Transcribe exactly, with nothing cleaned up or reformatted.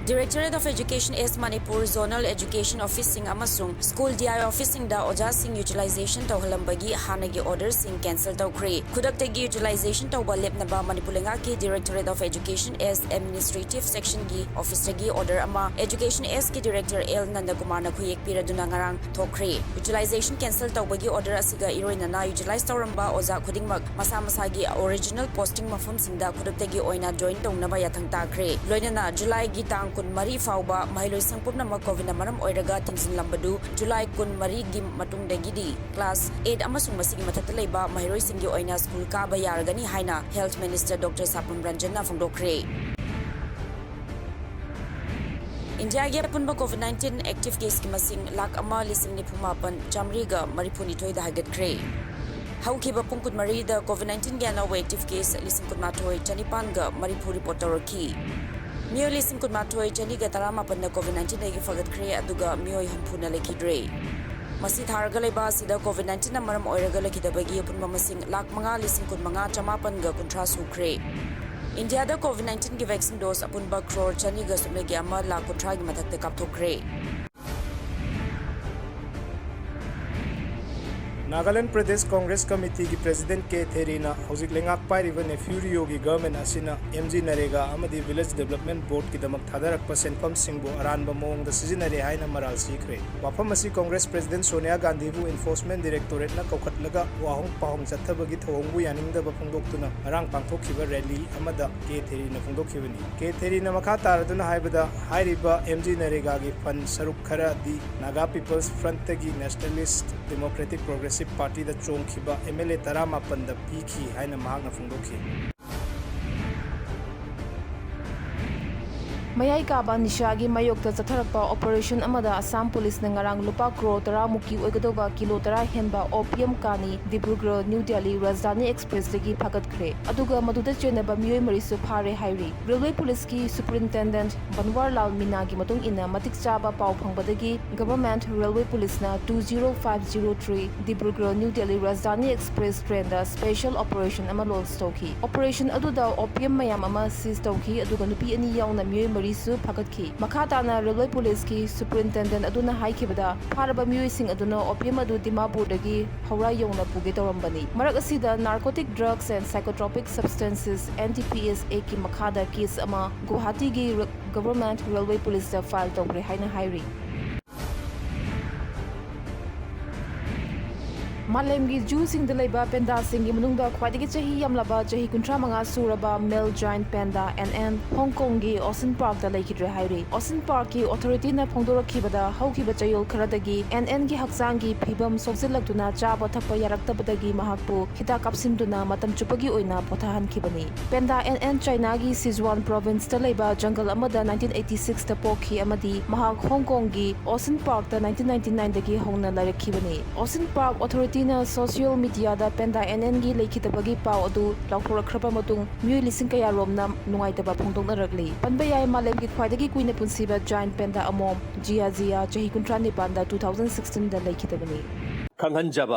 Directorate of Education S Manipur Zonal Education Officeꯁꯤꯡ ꯑꯃꯁꯨꯡ School D I Officeꯁꯤꯡꯗ ꯑꯣꯖꯥꯁꯤꯡ utilization ꯇꯧꯍꯜꯂꯝꯕꯒꯤ ꯍꯥꯟꯅꯒꯤ orderꯁꯤꯡ cancel ꯇꯧꯈ꯭ꯔꯦ꯫ ꯈꯨꯗꯛꯇꯒꯤ utilization ꯇꯧꯕ ꯂꯦꯞꯅꯕ ꯃꯅꯤꯄꯨꯔ ꯂꯩꯉꯥꯛꯀꯤ Directorate of Education S Administrative Sectionꯒꯤ officeꯇꯒꯤ order ꯑꯃ Education Sꯀꯤ Director L ꯅꯟꯗꯀꯨꯃꯥꯔꯅ ꯈꯨꯌꯦꯛ ꯄꯤꯔꯗꯨꯅ ꯉꯔꯥꯡ ꯊꯣꯛꯈ꯭ꯔꯦ꯫ Utilization cancel ꯇꯧꯕꯒꯤ order ꯑꯁꯤꯒ ꯏꯔꯣꯏꯅꯅ utilize ꯇꯧꯔꯝꯕ ꯑꯣꯖꯥ ꯈꯨꯗꯤꯡꯃꯛ ꯃꯁꯥ ꯃꯁꯥꯒꯤ original posting ꯃꯐꯝꯁꯤꯡꯗ ꯈꯨꯗꯛꯇꯒꯤ ꯑꯣꯏꯅ join ꯇꯧꯅꯕ ꯌꯥꯊꯪ ꯇꯥꯈ꯭ꯔꯦ꯫ ꯂꯣꯏꯅꯅ ꯖꯨꯂꯥꯏꯒꯤ ꯇꯥꯡ ꯀꯨꯟꯃꯔꯤ ꯐꯥꯎꯕ ꯃꯍꯩꯂꯣꯏꯁꯪ ꯄꯨꯝꯅꯃꯛ COVIDꯅ ꯃꯔꯝ ꯑꯣꯏꯔꯒ ꯊꯤꯡꯖꯤꯟꯂꯝꯕꯗꯨ ꯖꯨꯂꯥꯏ ꯀꯨꯟꯃꯔꯤꯒꯤ ꯃꯇꯨꯡꯗꯒꯤꯗꯤ class eight ꯑꯃꯁꯨꯡ ꯃꯁꯤꯒꯤ ꯃꯊꯛꯇ ꯂꯩꯕ ꯃꯍꯩꯔꯣꯏꯁꯤꯡꯒꯤ ꯑꯣꯏꯅ school ꯀꯥꯕ ꯌꯥꯔꯒꯅꯤ ꯍꯥꯏꯅ Health Minister Doctor ꯁꯥꯄꯝ ꯔꯟꯖꯟꯅ ꯐꯣꯡꯗꯣꯛꯈ꯭ꯔꯦ꯫ ꯏꯟꯗꯤꯌꯥꯒꯤ ꯑꯄꯨꯟꯕ COVID nineteen active caseꯀꯤ ꯃꯁꯤꯡ ꯂꯥꯈ ꯑꯃ ꯂꯤꯁꯤꯡ ꯅꯤꯐꯨ ꯃꯥꯄꯟ ꯆꯥꯃꯔꯤꯒ ꯃꯔꯤꯐꯨ ꯅꯤꯊꯣꯏꯗ ꯍꯥꯏꯒꯠꯈ꯭ꯔꯦ꯫ ꯍꯧꯈꯤꯕ ꯄꯨꯡ ꯀꯨꯟꯃꯔꯤꯗ COVID nineteenꯒꯤ ꯑꯅꯧꯕ active case ꯂꯤꯁꯤꯡ ꯀꯨꯟꯃꯥꯊꯣꯏ ꯆꯅꯤꯄꯥꯟꯒ ꯃꯔꯤꯐꯨ report ꯇꯧꯔꯛꯈꯤ꯫ ꯃꯤꯑꯣꯏ ꯂꯤꯁꯤꯡ ꯀꯨꯟꯃꯥꯊꯣꯏ ꯆꯅꯤꯒ ꯇꯔꯥꯃꯥꯄꯟꯅ COVID nineteenꯗꯒꯤ ꯐꯒꯠꯈ꯭ꯔꯦ, ꯑꯗꯨꯒ ꯃꯤꯑꯣꯏ ꯍꯨꯝꯐꯨꯅ ꯂꯩꯈꯤꯗ꯭ꯔꯦ꯫ ꯃꯁꯤ ꯊꯥꯔꯒ ꯂꯩꯕ ꯑꯁꯤꯗ COVID nineteenꯅ ꯃꯔꯝ ꯑꯣꯏꯔꯒ ꯂꯩꯈꯤꯗꯕꯒꯤ ꯑꯄꯨꯟꯕ ꯃꯁꯤꯡ ꯂꯥꯈ ꯃꯉꯥ ꯂꯤꯁꯤꯡ ꯀꯨꯟꯃꯉꯥ ꯆꯃꯥꯄꯟꯒ ꯀꯨꯟꯊ꯭ꯔꯥ ꯁꯨꯈ꯭ꯔꯦ꯫ ꯏꯟꯗꯤꯌꯥꯗ COVID nineteenꯒꯤ vaccine dose ꯑꯄꯨꯟꯕ ꯀ꯭ꯔꯣꯔ ꯆꯅꯤꯒ ꯁꯨꯞꯅꯒꯤ ꯑꯃ ꯂꯥꯈ ꯀꯨꯟꯊ꯭ꯔꯥꯒꯤ ꯃꯊꯛꯇ ꯀꯥꯞꯊꯣꯛꯈ꯭ꯔꯦ꯫ ꯅꯥꯒꯥꯂꯦꯟ ꯄ꯭ꯔꯗꯦꯁ ꯀꯣꯡꯒ꯭ꯔꯦꯁ ꯀꯃꯤꯇꯤꯒꯤ ꯄ꯭ꯔꯦꯁꯤꯗꯦꯟꯠ ꯀꯦ ꯊꯦꯔꯤꯅ ꯍꯧꯖꯤꯛ ꯂꯩꯉꯥꯛ ꯄꯥꯏꯔꯤꯕ ꯅꯦꯐ꯭ꯌꯨ ꯔꯤꯑꯣꯒꯤ ꯒꯚꯔꯟꯃꯦꯟꯠ ꯑꯁꯤꯅ MGNREGA ꯑꯃꯗꯤ ꯚꯤꯂꯦꯖ ꯗꯤꯕꯦꯂꯞꯃꯦꯟꯠ ꯕꯣꯔꯗꯀꯤꯗꯃꯛ ꯊꯥꯗꯔꯛꯄ ꯁꯦꯟꯐꯝꯁꯤꯡꯕꯨ ꯑꯔꯥꯟꯕ ꯃꯑꯣꯡꯗ ꯁꯤꯖꯤꯟꯅꯔꯦ ꯍꯥꯏꯅ ꯃꯔꯥꯜ ꯁꯤꯈ꯭ꯔꯦ꯫ ꯋꯥꯐꯝ ꯑꯁꯤ ꯀꯣꯡꯒ꯭ꯔꯦꯁ ꯄ꯭ꯔꯦꯁꯤꯗꯦꯟꯠ ꯁꯣꯅꯤꯌꯥ ꯒꯥꯟꯙꯤꯕꯨ ꯏꯟꯐꯣꯔꯁꯃꯦꯟꯠ ꯗꯤꯔꯦꯛꯇꯣꯔꯦꯠꯅ ꯀꯧꯈꯠꯂꯒ ꯋꯥꯍꯪ ꯄꯥꯎꯍꯪ ꯆꯠꯊꯕꯒꯤ ꯊꯧꯑꯣꯡꯕꯨ ꯌꯥꯅꯤꯡꯗꯕ ꯐꯣꯡꯗꯣꯛꯇꯨꯅ ꯉꯔꯥꯡ ꯄꯥꯡꯊꯣꯛꯈꯤꯕ ꯔꯦꯂꯤ ꯑꯃꯗ ꯀꯦ ꯊꯦꯔꯤꯅ ꯐꯣꯡꯗꯣꯛꯈꯤꯕꯅꯤ꯫ ꯀꯦ ꯊꯦꯔꯤꯅ ꯃꯈꯥ ꯇꯥꯔꯗꯨꯅ ꯍꯥꯏꯕꯗ, ꯍꯥꯏꯔꯤꯕ MGNREGAꯒꯤ ꯐꯟꯗ ꯁꯔꯨꯛ ꯈꯔꯗꯤ Naga People's Frontꯇꯒꯤ Nationalist Democratic Progressive Partyꯗ ꯆꯣꯡꯈꯤꯕ MLA ꯇꯔꯥꯃꯥꯄꯟꯗ ꯄꯤꯈꯤ ꯍꯥꯏꯅ ꯃꯍꯥꯛꯅ ꯐꯣꯡꯗꯣꯛꯈꯤ꯫ ꯃꯌꯥꯏ ꯀꯥꯕ ꯅꯤꯁꯥꯒꯤ ꯃꯥꯌꯣꯛꯇ ꯆꯠꯊꯔꯛꯄ operation ꯑꯃꯗ ꯑꯁꯥꯝ ꯄꯨꯂꯤꯁꯅ ꯉꯔꯥꯡ ꯂꯨꯄꯥ ꯀ꯭ꯔꯣꯔ ꯇꯔꯥ ꯃꯨꯛꯀꯤ ꯑꯣꯏꯒꯗꯧꯕ ꯀꯤꯂꯣ ꯇꯔꯥ ꯍꯦꯟꯕ opium ꯀꯥꯅꯤ ꯗꯤꯕ꯭ꯔꯨꯒꯔ ꯅ꯭ꯌꯨ ꯗꯦꯜꯂꯤ ꯔꯥꯖꯙꯥꯅꯤ ꯑꯦꯛꯁꯄ꯭ꯔꯦꯁꯇꯒꯤ ꯐꯥꯒꯠꯈ꯭ꯔꯦ꯫ ꯑꯗꯨꯒ ꯃꯗꯨꯗ ꯆꯦꯟꯅꯕ ꯃꯤꯑꯣꯏ ꯃꯔꯤꯁꯨ ꯐꯥꯔꯦ ꯍꯥꯏꯔꯤ꯫ ꯔꯦꯜꯋꯦ ꯄꯨꯂꯤꯁꯀꯤ ꯁꯨꯄꯔꯤꯟꯇꯦꯟꯗꯦꯟꯠ ꯕꯟꯋꯥꯔ ꯂꯥꯜ ꯃꯤꯅꯥꯒꯤ ꯃꯇꯨꯡ ꯏꯟꯅ, ꯃꯇꯤꯛ ꯆꯥꯕ ꯄꯥꯎ ꯐꯪꯕꯗꯒꯤ ꯒꯚꯔꯟꯃꯦꯟꯠ ꯔꯦꯜꯋꯦ ꯄꯨꯂꯤꯁꯅ two zero five zero three Dibrugarh new Delhi Rajdhani express ꯇ꯭ꯔꯦꯟꯗ special operation ꯑꯃ ꯂꯣꯟꯆ ꯇꯧꯈꯤ꯫ Operation ꯑꯗꯨꯗ opium ꯃꯌꯥꯝ ꯑꯃ seize ꯇꯧꯈꯤ, ꯑꯗꯨꯒ ꯅꯨꯄꯤ ꯑꯅꯤ ꯌꯥꯎꯅ ꯃꯤꯑꯣꯏ ꯃꯔꯤ ꯁꯨ ꯐꯒꯠꯈꯤ꯫ ꯃꯈꯥ ꯇꯥꯅ ꯔꯦꯜꯋꯦ ꯄꯨꯂꯤꯁꯀꯤ ꯁꯨꯄꯔꯤꯟꯇꯦꯟꯗꯦꯟꯠ ꯑꯗꯨꯅ ꯍꯥꯏꯈꯤꯕꯗ, ꯐꯥꯔꯕ ꯃꯤꯑꯣꯏꯁꯤꯡ ꯑꯗꯨꯅ opium ꯑꯗꯨ ꯗꯤꯃꯥꯄꯨꯔꯗꯒꯤ ꯍꯧꯔꯥ ꯌꯧꯅ ꯄꯨꯒꯦ ꯇꯧꯔꯝꯕꯅꯤ꯫ ꯃꯔꯛ ꯑꯁꯤꯗ Narcotic Drugs and Psychotropic Substances, N D P S A ꯀꯤ ꯃꯈꯥꯗ case ꯑꯃ ꯒꯨꯋꯥꯍꯥꯇꯤꯒꯤ ꯔ-, Government Railway Police ꯇ file ꯇꯧꯈ꯭ꯔꯦ ꯍꯥꯏꯅ ꯍꯥꯏꯔꯤ꯫ ꯃꯥꯂꯦꯝꯒꯤ ꯖꯨꯁꯤꯡꯗ ꯂꯩꯕ ꯄꯦꯟꯗꯥꯁꯤꯡꯒꯤ ꯃꯅꯨꯡꯗ ꯈ꯭ꯋꯥꯏꯗꯒꯤ ꯆꯍꯤ ꯌꯥꯝꯂꯕ, ꯆꯍꯤ ꯀꯨꯟꯊ꯭ꯔꯥ ꯃꯉꯥ ꯁꯨꯔꯕ male giant panda N N ꯍꯣꯡ ꯀꯣꯡꯒꯤ ꯑꯣꯁꯤꯟ ꯄꯥꯔꯛꯇ ꯂꯩꯈꯤꯗ꯭ꯔꯦ ꯍꯥꯏꯔꯤ꯫ ꯑꯣꯁꯤꯟ ꯄꯥꯔꯛꯀꯤ ꯑꯣꯊꯣꯔꯤꯇꯤꯅ ꯐꯣꯡꯗꯣꯔꯛꯈꯤꯕꯗ, ꯍꯧꯈꯤꯕ ꯆꯌꯣꯜ ꯈꯔꯗꯒꯤ N N ꯒꯤ ꯍꯛꯆꯥꯡꯒꯤ ꯐꯤꯕꯝ ꯁꯣꯛꯆꯤꯜꯂꯛꯇꯨꯅ ꯆꯥꯕ ꯊꯛꯄ ꯌꯥꯔꯛꯇꯕꯗꯒꯤ ꯃꯍꯥꯛꯄꯨ ꯍꯤꯗꯥꯛ ꯀꯥꯞꯁꯤꯟꯗꯨꯅ ꯃꯇꯝ ꯆꯨꯞꯄꯒꯤ ꯑꯣꯏꯅ ꯄꯣꯊꯥꯍꯟꯈꯤꯕꯅꯤ꯫ ꯄꯦꯟꯗꯥ N N ꯆꯥꯏꯅꯥꯒꯤ ꯁꯤꯖꯨꯋꯥꯟ ꯄ꯭ꯔꯣꯚꯤꯟꯁꯇ ꯂꯩꯕ ꯖꯪꯒꯜ ꯑꯃꯗ nineteen eighty six ꯇ ꯄꯣꯛꯈꯤ ꯑꯃꯗꯤ ꯃꯍꯥꯛ ꯍꯣꯡ ꯀꯣꯡꯒꯤ ꯑꯣꯁꯤꯟ ꯄꯥꯔꯛꯇ nineteen ninety nine ꯗꯒꯤ ꯍꯧꯅ ꯂꯩꯔꯛꯈꯤꯕꯅꯤ꯫ ꯑꯣꯁꯤꯟ ꯄꯥꯔꯛ ꯑꯣꯊꯣꯔꯤꯇꯤꯅ ꯁꯣꯁꯤꯌꯦꯜ ꯃꯤꯗꯤꯌꯥꯗ ꯄꯦꯟꯗꯥ N N ꯒꯤ ꯂꯩꯈꯤꯗꯕꯒꯤ ꯄꯥꯎ ꯑꯗꯨ ꯂꯥꯎꯊꯣꯔꯛꯈ꯭ꯔꯕ ꯃꯇꯨꯡ, ꯃꯤꯑꯣꯏ ꯂꯤꯁꯤꯡ ꯀꯌꯥꯔꯣꯝꯅ ꯅꯨꯡꯉꯥꯏꯇꯕ ꯐꯣꯡꯗꯣꯛꯅꯔꯛꯂꯤ꯫ ꯄꯟꯕ ꯌꯥꯏ, ꯃꯥꯂꯦꯝꯒꯤ ꯈ꯭ꯋꯥꯏꯗꯒꯤ ꯀꯨꯏꯅ ꯄꯨꯟꯁꯤꯕ giant panda ꯑꯃꯣꯝ ꯖꯤꯌꯥ ꯖꯤꯌꯥ ꯆꯍꯤ ꯀꯨꯟꯊ꯭ꯔꯥ ꯅꯤꯄꯥꯟꯗ two thousand sixteen ꯗ ꯂꯩꯈꯤꯗꯕꯅꯤ꯫ ꯈꯪꯍꯟꯖꯕ꯫